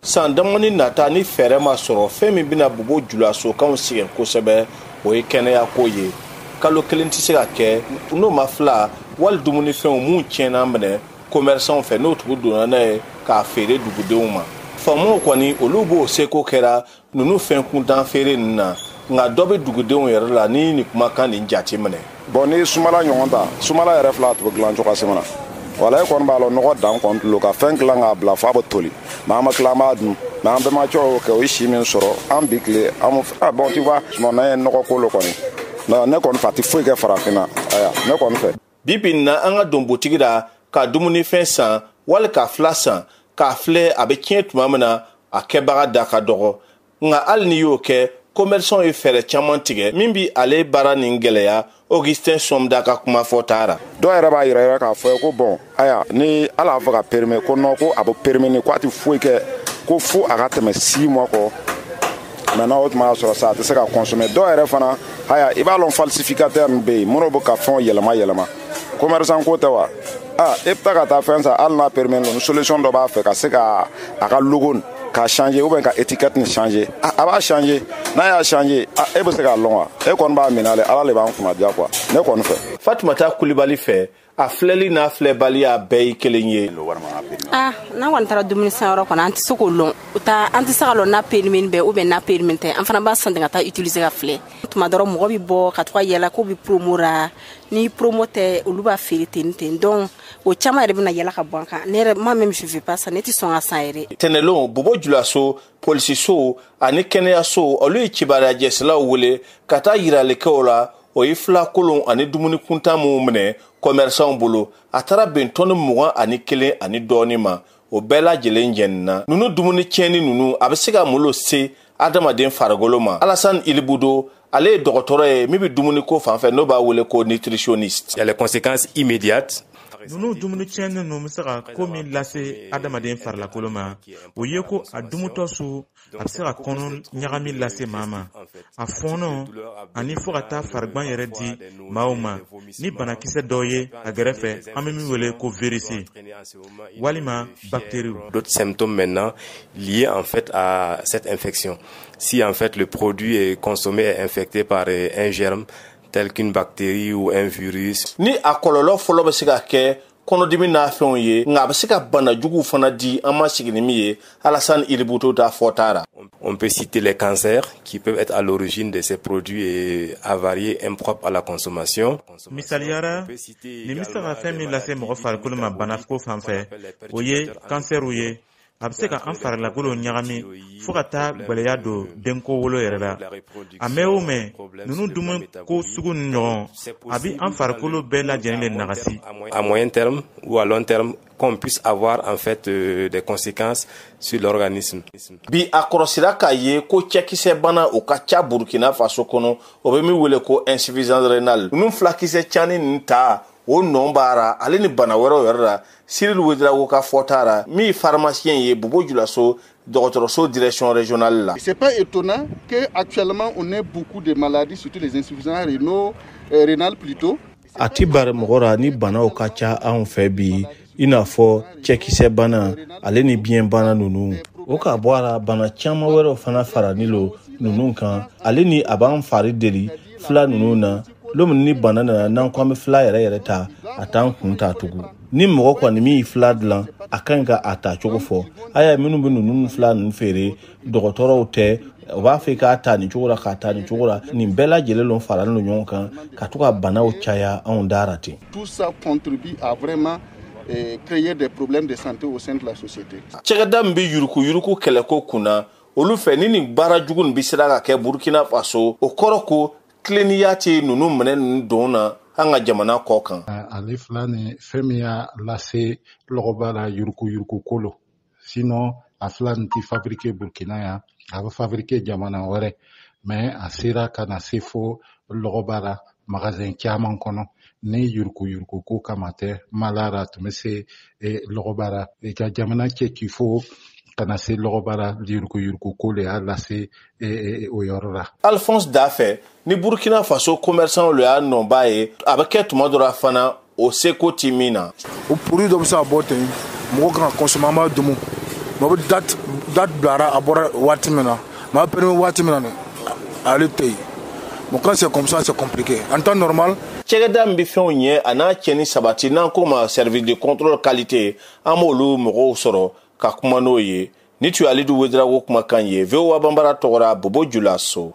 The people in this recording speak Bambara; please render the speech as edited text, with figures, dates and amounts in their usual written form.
San damani nata, ni fɛɛrɛ ma sɔrɔ, fɛn min bɛna Bobo Julasokanw sɛgɛn kosɛbɛ, o ye kɛnɛyako ye. Kalo kelen tɛ se ka kɛ n'o ma fila wali dumunifɛnw mun tiɲɛna minɛ commerçant fɛ, n'o tugu donna n'a ye k'a feere dugudenw ma. Faamaw kɔni, olu b'o seko kɛra ninnu fɛn kuntan feere ninnu na, nka dɔ bɛ dugudenw yɛrɛ la ni nin kumakan nin jate minɛ. Bon, ni sumala ɲɔgɔn ta, sumala yɛrɛ fila, a tun bɛ dilan cogoya min na, wala e kɔni b'a lɔn, nɔgɔ dan kɔni tulo ka fɛn dilan k'a bila f'a bɛ toli. Mais an ma tila, an b'a dun. Mais an bɛnbakɛw y'o kɛ, o ye si min sɔrɔ an bi tile an. Ah bon, tu vois, n'an ye nɔgɔ ko lo kɔni, ne kɔni fɛ, a tɛ foyi kɛ farafinna. Aya, ne kɔni fɛ. Bi bi in na, an ka don butigi la ka dumunifɛn san wali ka fila san k'a filɛ, a bɛ tiɲɛ tuma min na, a kɛbaga da ka dɔgɔ. Nka hali n'i y'o kɛ, commerçant ye fɛɛrɛ caman tigɛ min bi ale baara nin gɛlɛya. Augustin Somda ka kuma fɔ taara. Dɔw yɛrɛ b'a yira yɛrɛ k'a fɔ ye ko bon, aya, ni ala y'a fɔ ka périmé, ko non, ko a bɛ périmé, ni ko a tɛ foyi kɛ, ko fo a ka tɛmɛ 6 mois kɔ. Maintenant, o tuma y'a sɔrɔ sa a tɛ se ka consommer. Dɔw yɛrɛ fana, haya, i b'a lɔn, falsificateur bɛ yen minnu bɛ ka fɛnw yɛlɛma yɛlɛma. Commerçant ko tɛ wa? Ah, e bɛ taa ka taa fɛn san, hali n'a périmé don, solution dɔ b'a fɛ ka se ka a ka logo k'a changer ou bien ka étiquette nin changer, a b'a changer. N'a y'a changer, e bɛ se k'a lɔn wa? E kɔni b'a minɛ ale, ala de b'an kunna diya quoi, ne kɔni fɛ. Fatumata Kulibali fɛ, a filɛli n'a filɛbaliya bɛɛ ye kelen ye. Ah, n'an kɔni taara dumuni sanyɔrɔ kɔnɔ, an tɛ se k'o lɔn. O ta, an tɛ se ka lɔn n'a périmé bɛ ou bien n'a périmé tɛ. An fana b'a san ten ka taa utiliser ka filɛ. Tuma dɔrɔn, mɔgɔ bɛ bɔ ka to ka yɛlɛ k'o bɛ promo ra. Ni promo tɛ, olu b'a feere ten ten. Donc o caman yɛrɛ bɛna yɛlɛ ka bɔ an kan. Ne yɛrɛ, moi même, je fais pas ça, ne tɛ sɔn ka san yɛrɛ. Tɛnɛlon, Bobo Julaso polisiso ani kɛnɛyaso, olu ye kibaruyajɛsilaw wele ka taa yiralikɛw la. O ye fila kolon ani dumuni kuntan minw minɛ commerçant bolo, a taara bɛn tɔni 21 ani dɔɔni ma. O bɛɛ lajɛlen jɛnina. Ninnu dumuni tiɲɛni ninnu, a bɛ se ka mun se adamaden farikolo ma? Alasani Ilibudo, ale ye dɔgɔtɔrɔ ye min bɛ dumuni ko fan fɛ, n'o b'a wele ko nutritionniste. Il y a les conséquences immédiates. Ninnu dumuni tiɲɛni ninnu bɛ se ka ko min lase adamaden farilakolo ma, o ye ko a dumutɔ su, a bɛ se ka kɔnɔ ɲagami lase maa ma, a fɔɔnɔ, ani fo ka taa farigan yɛrɛ di maaw ma ni banakisɛ dɔw ye a gɛrɛfɛ, an bɛ min wele ko virisi walima bactéries. D'autres symptômes maintenant liés en fait à cette infection. Si en fait le produit est consommé est infecté par un germe tel qu'une bactérie ou un virus. Ni a kɔlɔlɔ fɔlɔ bɛ se ka kɛ kɔnɔdimi n'a fɛnw ye, nka a bɛ se ka bana juguw fana di an ma sigi ni min ye. Alasani Ilibuto ta fɔta ra. On peut citer les cancers qui peuvent être à l'origine de ces produits avariés, impropres à la consommation. Misaliyara, nin bɛ se ka fɛn min lase mɔgɔ farikolo ma banako fan fɛ, o ye kansɛriw ye. A bɛ se ka an farilakolo ɲagami fo ka taa gwɛlɛya don denko wolo yɛrɛ la. A mɛn o mɛn, ninnu dumuni ko sugu ni ɲɔgɔn, a bɛ an farikolo bɛɛ lajɛlen de nagasi. À moyen terme ou à long terme, qu'on puisse avoir en fait des conséquences sur l'organisme. Bi, a kɔrɔsira k'a ye ko cɛkisɛ bana, o ka ca Burkina Faso kɔnɔ, o bɛ min wele ko insuffisance rénale. Ninnu filakisɛ cani ninnu ta, o nɔ b'ara ale ni bana wɛrɛw yɛrɛ la. Cyril Ouedraogo ka fɔta ra, min ye pharmacien ye Bobo Julaso dɔgɔtɔrɔso direction régionale la. C'est pas étonnant que actuellement on ait beaucoup de maladies, surtout les insuffisances rénaux, rénales plutôt. A ti bari mɔgɔ ra ni banaw ka ca anw fɛ bi, i n'a fɔ cɛkisɛ bana ale ni biyɛn bana ninnu. O ka bɔ a la, bana caman wɛrɛw fana farani lo ninnu kan, ale ni a b'an fari deli fila ninnu na. Lomi ni bana nana, n'an ko an bɛ fila yɛrɛ yɛrɛ ta, a t'an kun ta tugun. Ni mɔgɔ kɔni min ye fila dilan, a ka ɲi ka a ta cogo fɔ. Aya, minnu bɛ ninnu fila ninnu feere, dɔgɔtɔrɔw tɛ, o b'a fɔ i k'a ta nin cogo la, k'a ta nin cogo la. Nin bɛɛ lajɛlen lo faralen don ɲɔgɔn kan ka to ka banaw caya anw da ra ten. Tout ça contribue à vraiment créer des problèmes de santé au sein de la société. Cɛkɛda min bɛ yurukuyuruku kɛlɛko kunna, olu fɛ, ni nin baara jugu nin bɛ sera ka kɛ Burkina Faso, o kɔrɔ ko tilennenya tɛ ninnu minɛ ninnu don na an ka jamana kɔ kan. Ale fila ni fɛn min y'a lase lɔgɔba la, yurukuyuruku ko lo. Sinon a fila nin ti fabriqué Burkina yan, a bɛ fabriqué jamana wɛrɛ, mais a sera ka na se fo lɔgɔba la magasin caman kɔnɔ. Ni yurukuyuruku ko kama tɛ, malara a tun bɛ se lɔgɔba la. I ka jamana cɛ k'i fo ka na se lɔgɔba la, yurukuyuruku ko le y'a lase o yɔrɔ la. Alphonse Dafɛ, ni Burkina Faso commerçant lo y'a nɔba ye, a bɛ kɛ tuma dɔ la fana, o seko ti min na. O produit dɔ bɛ se ka bɔ ten, mɔgɔ kan ka consommer, an b'a domo. Mais o bɛ date bilara, a bɔra waati min na, mais a périmé waati min na nin, ale tɛ yen. Bon, quand c'est comme ça, c'est compliqué en temps normal. Cɛgɛda min bɛ fɛnw ɲɛ a n'a cɛni sabati, n'an k'o ma service de contrôle qualité, an b'olu mɔgɔw sɔrɔ ka kuma n'o ye. Ni tun ye Alidu Wedirago kumakan ye, VOA Banbara tɔgɔra, Bobo Julaso.